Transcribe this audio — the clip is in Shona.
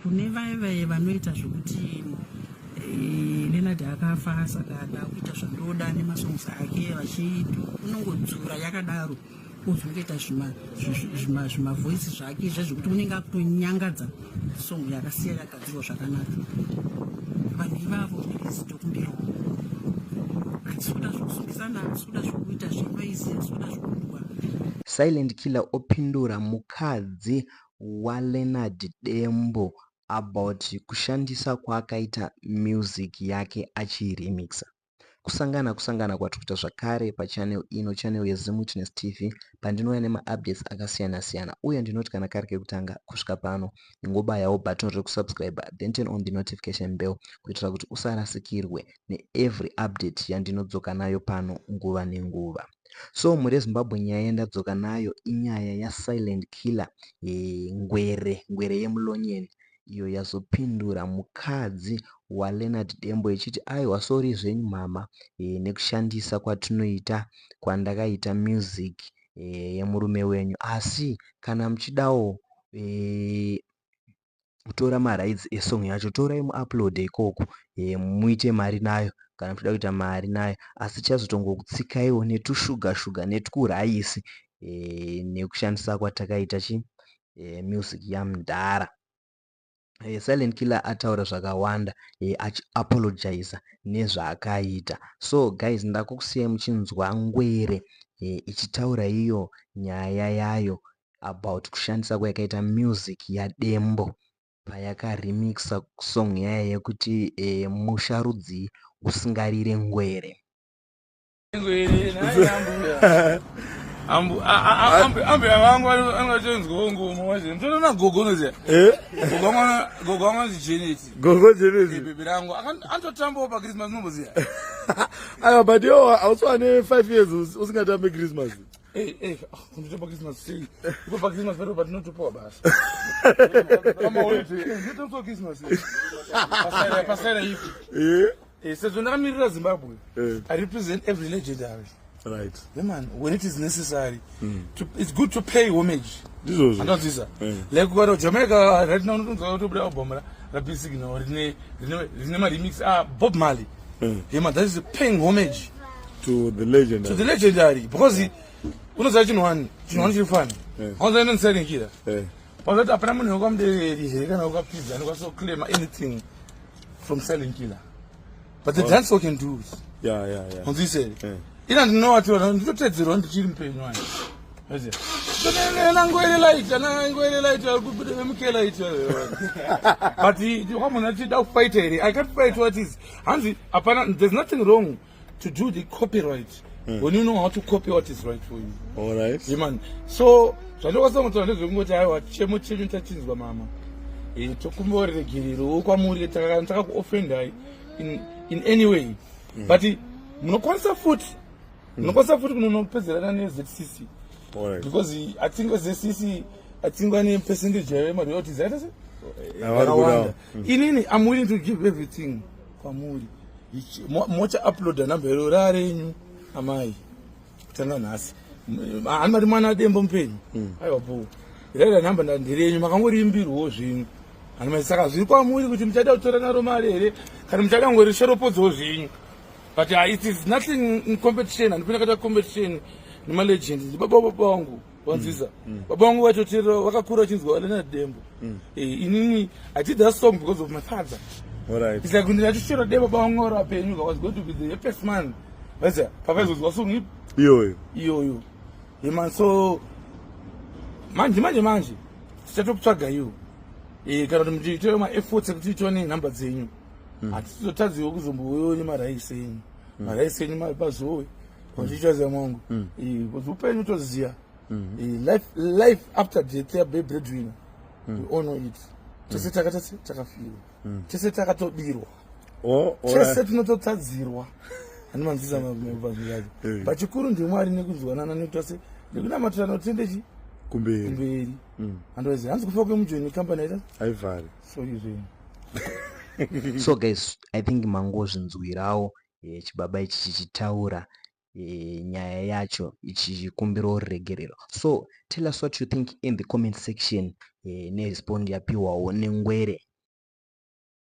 Kune vaya vaya vanoita zvekuti Leonard akafa, saka ndakuita zvandoda nemasongs ake, unongodzura yakadaro, uzongoita zvimavoice zvake zvezvekuti unenge akutonyangadza song yakasiya yagadzirwa zvakanaka. Vanhu ivavo, please, tokumbirawo, hatisi kuda zvekusungisana, hatisi kuda zvekuita zvenoise, hatisi kuda zvekurwa. Silent Killer opindura mukadzi waLeonard Dembo about kushandisa kwaakaita music yake achiremixa. Kusangana kusangana kwatiri kuita zvakare pachannel ino, channel yeZimwitness TV, pandinouya nemaupdates akasiyana-siyana. Uye ndinoti kana kari kekutanga kusvika pano, ingobayawo button rekusubscribe, then turn on the notification bell kuitira kuti usarasikirwe neevery update yandinodzoka nayo pano nguva nenguva. So mhuri yeZimbabwe, nyaya yandadzoka nayo inyaya yaSilent Killer, ngwere, ngwere yemulonyeni, iyo yazopindura mukadzi waLeonard Dembo ichiti, "Aiwa, sorry zvenyu mama, nekushandisa kwatinoita, kwandakaita music yemurume wenyu. Asi kana muchidawo kutora marights esong yacho, torai muupload ikoko, muite mari nayo kana muchida kuita mari nayo. Asi chazotongokutsikaiwo netushuga shuga netwuraisi nekushandisa kwatakaita chi music yamudhara." Silent Killer ataura zvakawanda achiapologiza nezvaakaita. So guys, ndakukusiyai muchinzwa ngwere ichitaura iyo nyaya yayo about kushandisa kwayakaita music yaDembo payakaremixa song yaya yekuti "Musha Rudzii Usingarire Ngwere". Ngwere naye ambuya. Ambuya vangu vangatonzwawo ngoma waje. Ndinoona gogo unoziya. Eh? Gogo vangu vanonzi Janet. Gogo Janet. Bebe rangu anototambawo paChristmas, unomboziya. Aiwa, but iwo hausi wane 5 years usingatambi Christmas. Eh eh, kundotamba Christmas sei? Ipo paChristmas pedo patinotopiwa basa. Kama wetu, ndotamba Christmas. Pasara pasara ipi. Eh? Eh, sezvo ndakamirira Zimbabwe. Eh. I represent every legendary. Right. Yeah man, when it is necessary, it's good to pay homage. Ndizvozvo. Andonzwisa. Eh. Like kuenda kuJamaica right now, unotonzwa kutobuda album ra Signal rine maremix, ah, Bob Marley. Yeah man, that is paying homage to the legendary. To the legendary, because unoziva chinhu one, chinhu one chiri fani. Wanza inondisarenkira. Pakati hapana munhu wekwamudereri here kana wekapidza anokwanisa kuclaim anything from Silent Killer. But the dancehall can do it. Unzwise here? Eh. Ina ndinowatora, nditotedzerwa ndichiri mupenyu wani. Nangwere light, anangwere light ari kubuda vemuke light. But wamunhu achida kufighta here? I can't fight what is hanzi hapana. There's nothing wrong to do the copyright when you know how to copy what is right for you. All right. Yeah, man. So zvandokwanisa kutaura ndezvekungoti, aiwa, chemo chenyu tachinzwa mama. Tokumbira regerero kwamuri takakuoffendai in any way, but munokwanisa futi kunonopedzerana neZCC All right. because I think ZCC, I think vane percentage yayo yemaroyalties aita se Avari kudawo. yakawanda. Inini I'm willing to give everything kwamuri. Mocha uploada namba iro rarenyu amai kutanga nhasi. Hani mati mwana Dembo mupenyu? Aiwa bo, raira namba nderenyu, makangoriimbirwawo zvenyu, hani mati. Saka zviri kwamuri kuti muchada kutora naro mari here kana muchada kungorishoropodzawo zvenyu. But it is nothing in competition. Handipinda kaita competition nemalegend. Ndibaba, baba vangu, wanzwisa? Baba vangu vatoteerera, vakakura vachinzwa Leonard Dembo. Inini I did that song because of my father. All right. It's like ndinachishora de baba vangu vari vapenyu, I was going to be the happiest man, waiziya, pavaizonzwa song ipi? Iyoyo. Iyoyo. Yeah man, so manje manje manje tichatokutsvaga iwo, kana kuti muchiitewo maefforts ekuti tione nhamba dzenyu. Hatisizotadziwo kuzombouyawo nemarights enyu, marights enyu pazowe vachichaziva mwangu, because upenyu toziya, life after death ya breadwinner, we all know it. Tese takatase takafirwa, tese takatobirwa. Oh, all Tese right. tinototadzirwa, handimanzisa mabvazu yacho. Pachikuru ndiMwari nekunzwanana nekuita se nekunamatirana kutende chi Kumberi. Kumberi. Andoziva hanzi kufa kwemujoni company aita. Haivhari. Sorry zvenyu. So guys, I think mangozvinzwirawo chibaba ichi chichitaura nyaya yacho ichikumbirawo ruregerero. So tell us what you think in the comment section nerespond yapiwawo nengwere.